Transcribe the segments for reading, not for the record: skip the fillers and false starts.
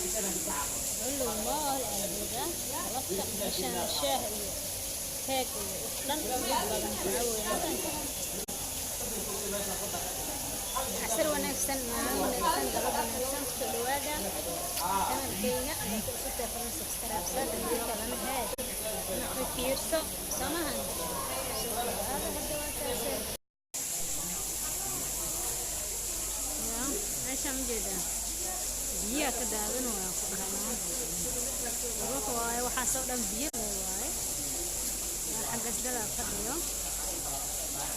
Culuw Mall aan joogaa galabta. Meeshaan shaah iyo keeg iyo wax dhan dad badan ku caawayaan. Casar wanaagsan, maalin wanaagsan, galab wanaagsan. Kusoo dhawaada channelkayga. Haddaad ku cusub tahay, fadlan subscribe saar. Haddii kalena hee, na fiirso samahan. Soo dhawaada. Hadda waa kaasee. Yaa meeshaan ma jeedaa? Biyaha ka daadan waa ku dhahnaa. Ruux waaye, waxaasoo dhan biyo le waaye. Yaa xaggaas dadaa fadhiyo,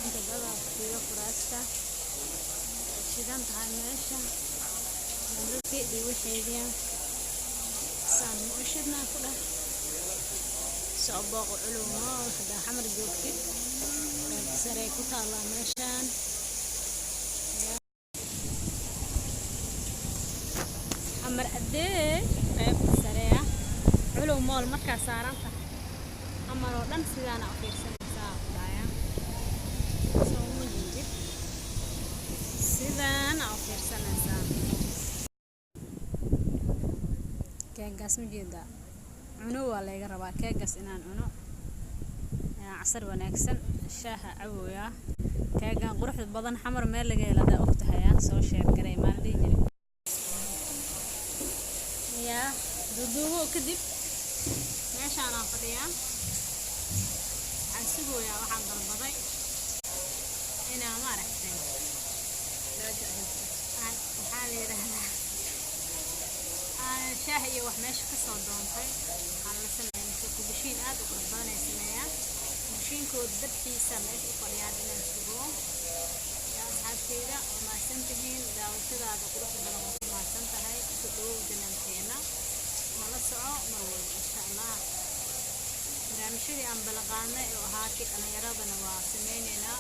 inta dadaa fadhiyo, kuraasta shidan tahay. Meesha nalalkeedii waxeedii saan ma u shidnaa ku dhah. Soo booqo Culuw Mall haddaa Xamar joogtid. Qaybta sare ay ku taallaa meeshaan. Xamar Adee, qaybta sare ah Culuw Mall markaa saaran tahay, Xamar oo dhan sidaana u fiirsanaysaa ku dhahaya. Soo uma jeedid? Sidaana u fiirsanaysaa. Keegaas ma jeedaa? Cuno waa layga rabaa keegaas inaan cuno. Yaa casar wanaagsan, shaaha cabooyaa. Keegan quruxda badan Xamar meel laga helo hadaa ogtahay, aa soo share garay. Maa la dhihi jiray? Yaa duuduubo kadib meeshaanaan fadhiyaa, waxaan sugayaa waxaan dalbaday inaa maaragtay aan maxaa la yidhaahdaa, aan shaah iyo wax meesha kasoo doontay. Waxaa la sameeyaa mise kubishiin aad u qurux badan ay sameeyaan. Kubishiinkooda dabkiisa meesha u fadhiyaan inaan sugo. Yaa asxaabteyda, waa mahadsantihiin daawashadaada quruxda badan, waa ku mahadsan tahay. Kusoo dhawow channelkeena, nala soco mar walba insha Allah. Barnaamijyadii aan ballanqaadnay oo ahaa kii dhallinyaradana waa sameyneynaa.